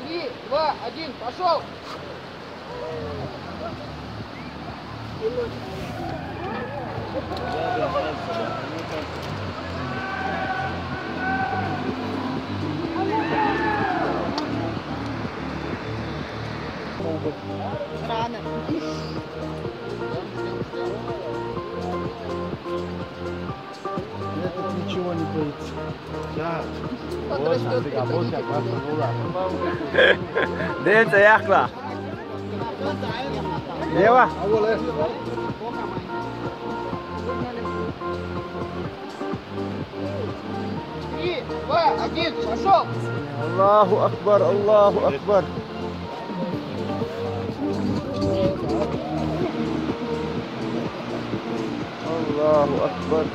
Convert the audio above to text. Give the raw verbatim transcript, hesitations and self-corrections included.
Три, два, один, пошел! Рано. Этот ничего не боится. Да. Подрастёт, придурок. Дивіться, як ла. Лева. Три, два, один, пошёл! Аллаху акбар, Аллаху акбар. Аллаху акбар.